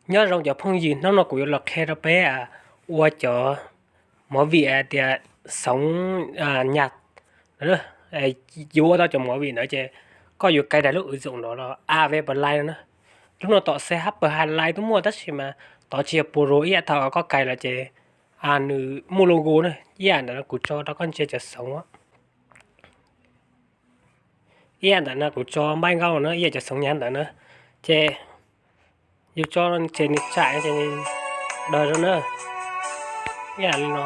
Nyob zoo cov phooj ywg, hnub no kuv yuav los qhia rau peb ua cov movie hais tias xoov nyas. Yus ua tau cov movie ntawd ces koj yuav cài đặt lub ứng dụng no los av play no na. Lub no tom C H P Highlight twb muaj tab sis mas tod tsis yog pro, ib yam thaum koj cài los ces nws muaj logo na, ib yam ntawm no kuv tso rau koj ntsia cov xoov. Ib yam ntawm no kuv tso npaij nkauj na, ib yam cov xoov nyas ntawd na. Ces yus tso ces nws tsam ces nws daws rau na. Ib yam li no,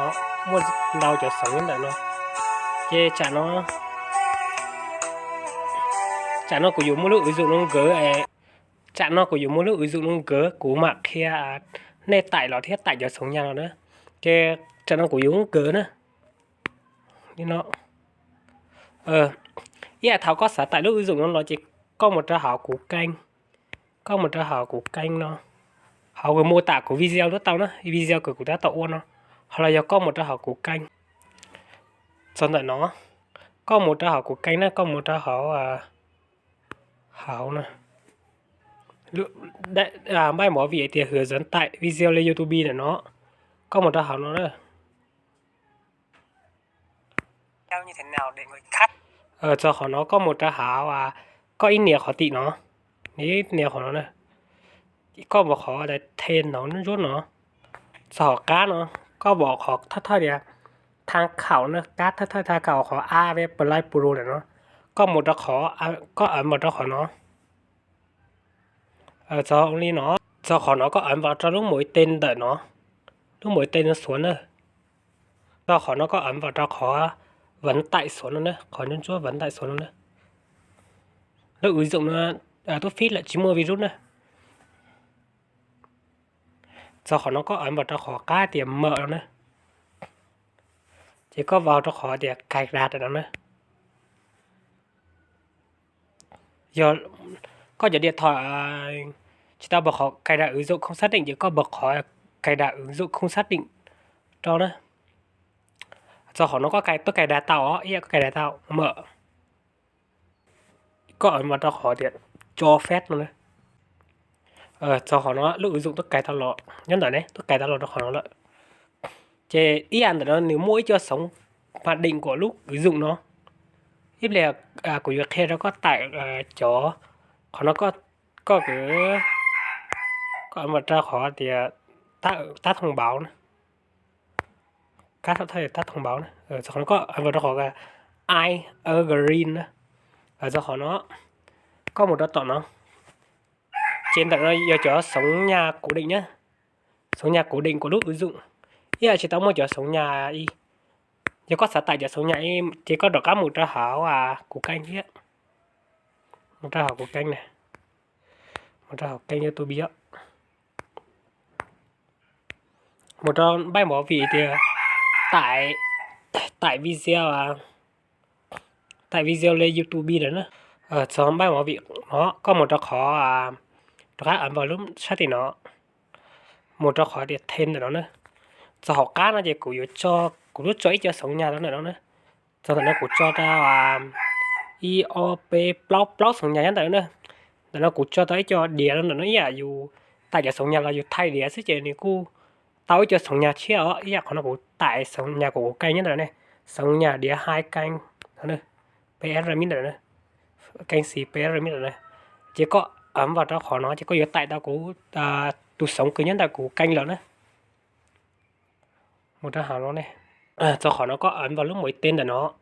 muaj ntau cov xoov ntawm no. Ces tsam no, tsam no kuv yuav muaj lub ứng dụng no nkawd, tsam no kuv yuav muaj lub ứng dụng no nkawd, kuv mam qhia nej tải los thiab tải cov xoov nyas los na. Ces tsam no kuv yuav nkawd na. Ib yam thaum koj xav tải lub ứng dụng no los ces koj mus rau hauv kuv kênh. Koj mus rau hauv kuv kênh no, hauv mô tả kuv video twb tau na, video kws kuv tab tom ua no, ho los yog koj mus rau hauv kuv kênh. Txog ntawm no, koj mus rau hauv kuv kênh na, koj mus rau hauv hauv no, npaij movie tias hướng dẫn tải video lên YouTube ntawm no, koj mus rau hauv no na. Txog qhov no koj mus rau hauv, koj ib nias qhov tim no, ib nias qhov no na. Koj npam qhov tias thêm no ntsuab no. Txog hauv qab no, koj npam qhov thawj thawj tias tham khảo na, qab thawj thawj tham khảo, qhov av play pro ntawm no. Koj mus rau qhov, koj ấn vào rau qhov no. Txog li no, txog qhov no koj ấn vào rau lub mũi tên ntawm no, lub mũi tên no xuav na. Txog qhov no koj ấn vào rau qhov vẫn tải xuav no na, qhov ntsuab vẫn tải xuav no na. Lub ứng dụng no twb fix lawm tsis muaj virus na. Txog qhov no koj ấn vào rau qhov qab tias mở no na. Ces koj vào rau qhov tias cài đặt no na. Yog koj cov điện thoại tsis tau npam qhov cài đặt ứng dụng không xác định ces koj npam qhov cài đặt ứng dụng không xác định rau na. Txog qhov no koj twb cài đặt tau os, ib yam koj cài đặt tau, mở. Koj ấn vào rau qhov tias cho phép no na. Txog qhov no lub ứng dụng twb cài tau los, nyob ntawm ne twb cài tau los rau qhov no lawm. Ces ib yam ntawm no nws muaj ib co sống màn hình của lub ứng dụng no. Ib pliag kuv yuav qhia rau koj tải cov, qhov no koj kov, koj ấn vào rau qhov tias tab thông báo na. Kab thawj thawj tab thông báo na. Txog qhov no koj ấn vào rau qhov I agree na. Txog qhov no koj mus rau tom no. Ces ntawm no yog cov sống nhạc cố định na. Sống nhạc cố định của lub ứng dụng. Ib yam tsis tau muaj cov sống nhạc i. Yog koj xav tải cov sống nhạc i ces koj rov qab mus rau hauv kuv kênh thiab. Mus rau hauv kuv kênh na. Mus rau hauv kênh YouTube os. Mus rau npaij movie tias tải, tải video, tải video lên YouTube ntawm na. Txog npaij movie no koj mus rau qhov, rov qab ấn vào lub sab tim no. Mus rau qhov tias thêm ntawm no na. Txog hauv qab no ces kuv yuav tso, kuv twb tso ib co sống nhạc rau ntawm no na. Txog ntawm no kuv tso rau ib ob peb plaub, plaub sống nhạc nyob ntawm no na. Ntawm no kuv tso tau ib co diav rau ntawm no, ib yam yus tải cov sống nhạc los yus thay diav xwb ces nws kuj tau ib co sống nhạc tshiab os. Ib yam qhov no kuv tải sống nhạc của kuv kênh nyob ntawm no ne. Sống nhạc đĩa hai kênh no, P R Remix ntawm no, kênh xis P R Remix ntawm no. Ces koj ấn vào rau qhov no ces koj yuav tải tau kuv tus sống kws nyob ntawm kuv kênh lawm na. Mus rau hauv no ne. Txog qhov no koj ấn vào lub mũi tên ntawm no.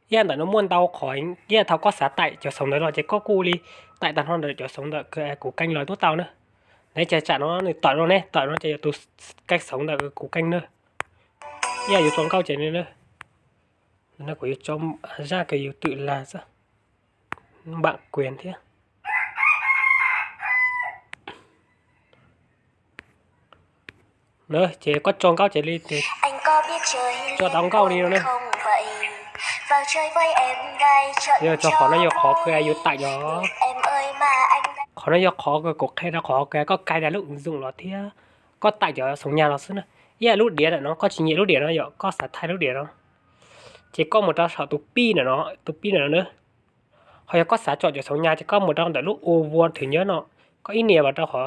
Ib yam ntawm no muaj ntau qhov, ib yam thaum koj xav tải cov sống ntawd los ces koj kuj li tải tag nrho ntawm cov sống ntawm kuv kênh los twb tau na. Ne ces tsam no nws tawm no ne, tawm no ces yog tus kênh sống ntawm kuv kênh na. Ib yam yus tso nkauj ces ne, no kuv yuav tso zaj kws yus twm lag xwb, bản quyền thiab. Ces koj tso nkauj ces li, tso tau nkauj li no na. Yog txog qhov no yog qhov kws yus tải cov, qhov no yog qhov kws kuv qhia rau qhov kws koj cài đặt lub ứng dụng los thiab koj tải cov sống nhạc los xwb na. Ib yam lub diav ntawm no koj tsis nyiam lub diav no yom, koj xav thay lub diav no, ces koj mus rau saum tus pij ntawm no, tus pij ntawm no na. Yog koj xav tsom cov xoov nyas ces koj mus rau ntawm lub ua vua thwm nyab no, koj ib nias vas rau qhov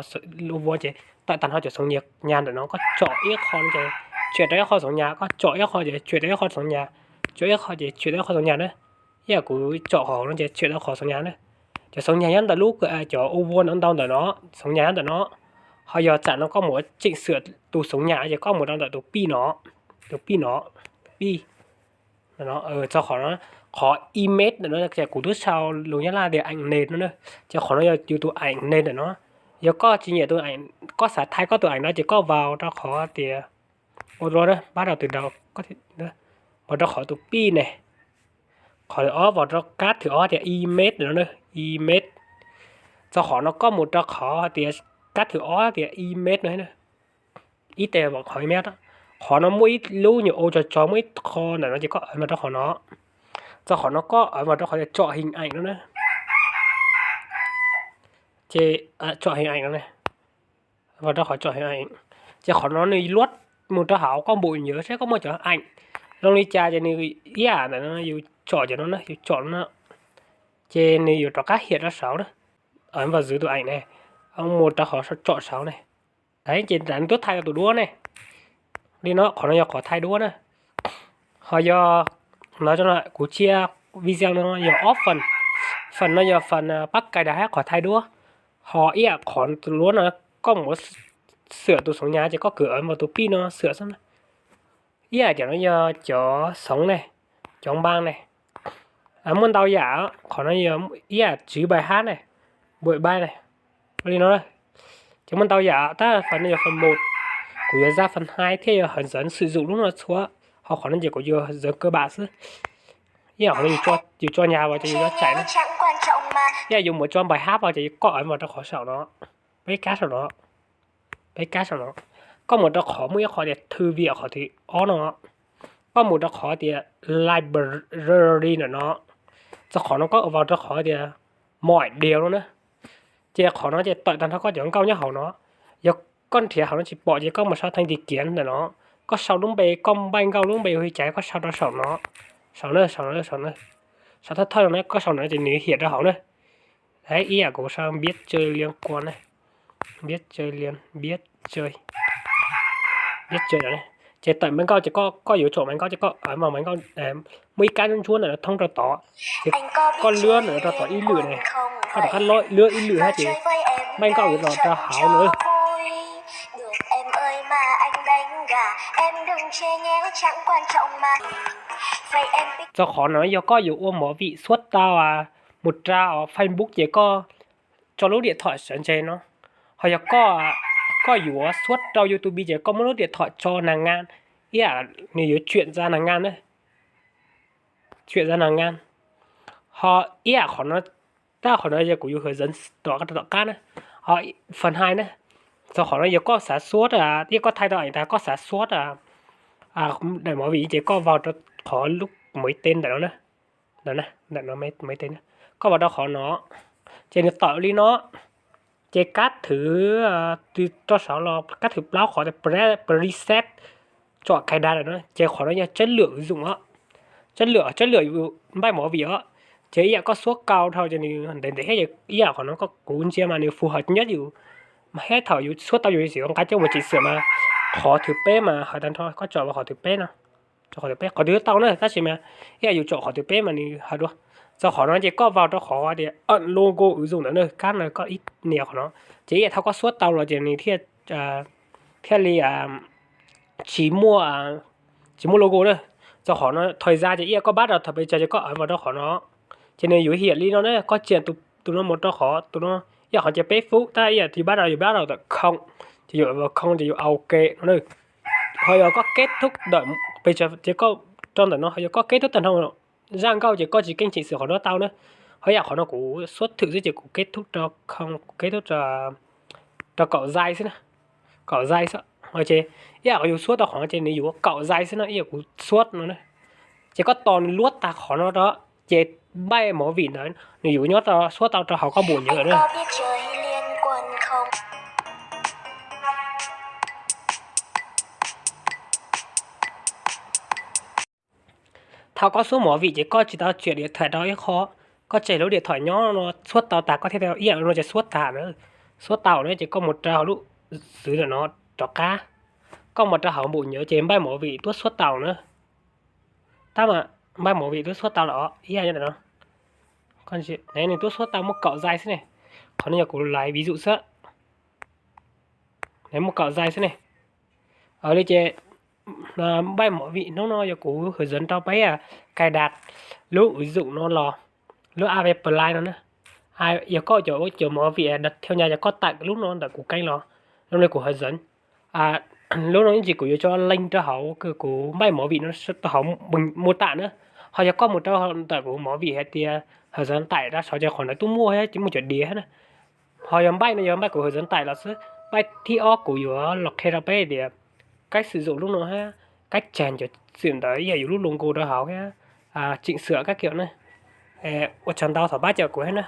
ua vua ces tawm tag nrho cov xoov nyas ntawm no, koj tsom ib qho ces tsom rau ib qho xoov nyas, koj tsom ib qho ces tsom rau ib qho xoov nyas, tsom ib qho ces tsom rau ib qho xoov nyas na. Ib yam kuv tsom qhov no ces tsom rau qhov xoov nyas na. Cov xoov nyas nyob ntawm lub, cov ua vua no ntau ntawm no, xoov nyas nyob ntawm no. Ho yog tsam no koj mus tseem xwm tus xoov nyas ces koj mus rau ntawm tus pij no, tus pij no, tus pij txog qhov no, qhov image ntawm no ces kuv twb sau lus Nyab Laj tias ảnh nền no na. Ces qhov no yog yus tus ảnh nền ntawm no. Yog koj tsis nyiam tus ảnh, koj xav thaij koj tus ảnh no ces koj vào rau qhov tias ua dua na, pab rau tus đầu, vào rau qhov tus pij ne. Qhov thwm ob vào rau kab thwm ob tias image ntawm no na, image. Txog qhov no koj mus rau qhov tias kab thwm ob tias image no. Ib teg qhov image, qhov no muaj ib lub nyuam ua tso tso muaj ib qho ntawm no ces koj ntawm rau qhov no. Txog qhov no koj ntawm rau qhov tias chọn hình ảnh no na. Ces chọn hình ảnh no, ntawm rau qhov chọn hình ảnh. Ces qhov no nws luab mus rau hauv koj bộ nhớ seb koj muaj cov ảnh zoo li cas ces nws ib yam ntawm no yus chọn cov no na, yus chọn no. Ces nws yuav rov qab hiam rau saud na. Ntawm vào tus ảnh ne, mus rau qhov chọn saud ne. Ces nws tuaj thaij tau tus duab ne. Li no qhov no yog qhov thaij duab na. Ho yog no, kuv tshaj video no yog ob phần. Phần no yog phần pab cài đặt hab qhov thaij duab. Ho ib yam qhov tus duab no koj mus xwm tus xoov nyas ces koj kwv ntawm vào tus pij no xwm xwb na. Ib yam cov no yog cov xoov ne, cov npab ne. Muaj ntau yam, qhov no yog ib yam tswv bài hát ne, bài bài ne. Li no, ces muaj ntau yam tab sis phần no yog phần một, kuv yuav ra phần hai thiab yog hướng dẫn sử dụng lub no txhua. Ho qhov no ces kuv yuav hướng dẫn cơ bản xwb. Ib yam qhov no yus tso nyas vào ces yus yuav chạy na. Ib yam yus mus tso bài hát vào ces koj ntawm vào rau qhov saum no, peb kab saum no, peb kab saum no. Koj mus rau qhov muaj ib qho tias thư viện qhov thwv ob no. Koj mus rau qhov tias library ntawm no. Txog qhov no koj vào rau qhov tias mọi điều no na. Ces qhov no ces tawm tag nrho koj cov nkauj nyob hauv no. Yog koj nrhiav hauv no tsis pom ces koj mus sau thanh tìm kiếm ntawm no. Koj sau lub npe koj npaj nkauj lub npe hu li cas koj sau rau saum no. Saum no, saum no, saum no, saum thawj thawj no na, koj sau no ces nws hiam rau hauv na. Ib yam kuv sau biết chơi Liên Quân ne, biết chơi Liên, biết chơi, biết chơi no. Ces tawm npaj nkauj ces koj yuav chọn npaj nkauj ces koj ntawm npaj nkauj, muaj ib kab ntsuab ntsuab ntawm no thoob rau tod, ces koj lwb ntawm no rau tod ib lwm ne, koj rov qab lwb ib lwm hab ces npaj nkauj yuav los rau hauv no. Txog qhov no yog koj yuav ua movie xuab tau mus rau Facebook ces koj tso lub điện thoại sawv ntse no. Ho yog koj yuav xuab rau YouTube ces koj muab lub điện thoại tso nag ngan, ib yam nws yuav chuyển ra nag ngan na, chuyển ra nag ngan. Ho ib yam qhov no, tab qhov no yog kuv yuav hướng dẫn tom qab na. Ho phần hai na, txog qhov no yog koj xav xuab, ib yam koj thaij tau ib tag koj xav xuab daim movie ces koj vào rau qhov lub máy tính ntawm no na, ntawm no máy tính, koj vào rau qhov no, ces nws tawm li no. Ces kab thwv, rau saud los kab thwv plaub qhov tias preset, chọn cài đặt no, ces qhov no yog chất lượng ứng dụng os, chất lượng, chất lượng npaj movie os. Ces ib yam koj xuab tau dhau ces nws ntev ntev thiab, ib yam qhov no kuv ntsia mas nws phù hợp nhất yus, mas thiab thaum yus xuab tau yus xim nqa coj mus chỉnh sửa mas qhov thwv peb mas hais tag nrho koj chọn vào qhov thwv peb no, qhov thwv peb, qhov twg tau na, tab sis mas ib yam yus chọn qhov thwv peb mas nws hais dua. Txog qhov no ces koj vào rau qhov tias ẩn logo ứng dụng ntawm no, kab no koj ib nias qhov no, ces ib yam thaum koj xuab tau los ces nws thiaj, thiaj li tsis muaj, tsis muaj logo na. Txog qhov no thời gian ces ib yam koj pab rau thaum pes tsawg ces koj ntawm vào rau qhov no, ces nws yuav hiam li no na, koj tsiam tus no mus rau qhov tus no, ib yam qhov ces peb phút tab ib yam yus pab rau yus pab rau tawm không, ces yus ntawm vào không ces yus OK no na. Ho yog koj kết thúc ntawm pes tsawg ces koj rau ntawm no, ho yog koj kết thúc tag nrho zaj nkauj ces koj tsis keej chỉnh sửa qhov no tau na. Ho ib yam qhov no kuv xuab thwm xwb ces kuv kết thúc rau không, kết thúc rau kaum zais xwb na, kaum zais xwb. Ces ib yam qhov yus xuab tau qhov no ces nws yuav kaum zais xwb no, ib yam kuv xuab no na. Ces koj tos nws luab tag qhov no rau, ces npaj movie ntawd nws yuav nyob rau, xuab tau rau hauv koj bộ nhớ na. Thaum koj xuab movie ces koj tsis tau tsiam điện thoại rau ib qho, Koj tseg lub điện thoại nyob no xuab tau tas koj thiaj ib yam no ces xuab tau na. Xuab tau na ces koj mus rau hauv lub xwv ntawm no rov qab. Koj mus rau hauv npum nyuv ces npaj movie tuab xuab tau na. Tab mas npaj movie tuab xuab tau los ib yam no. Nws tuab xuab tau muaj kaum zais xwb ne. Qhov no yog kuv laiv ví dụ xwb. Nws muaj kaum zais xwb ne. Li ces npaj movie hnub no yog kuv hướng dẫn rau peb cài đặt lub ứng dụng no los, lub A V Play no na. Yog koj cov ua cov movie theo nhà yog koj tải lub no ntawm kuv kênh los, lub no kuv hướng dẫn. Lub no ib ntsis kuv yuav tso link rau hauv kuv npaj movie no rau hauv mô tả na. Ho yog koj mus rau ntawm kuv movie hais tias hướng dẫn tải rau saud ces qhov ntawd twb muaj thiab, muaj cov diav thiab na. Ho yog npaj no yog npaj kuv hướng dẫn tải los xwb. Npaj thib ob kuv yuav los qhia rau peb tias cách sử dụng lub no thiab cách chèn cov xwm ntawd ib yam yus lub logo rau hauv thiab chỉnh sửa các kiểu na. Ua tsaug ntau thaum pab caum kuv thiab na.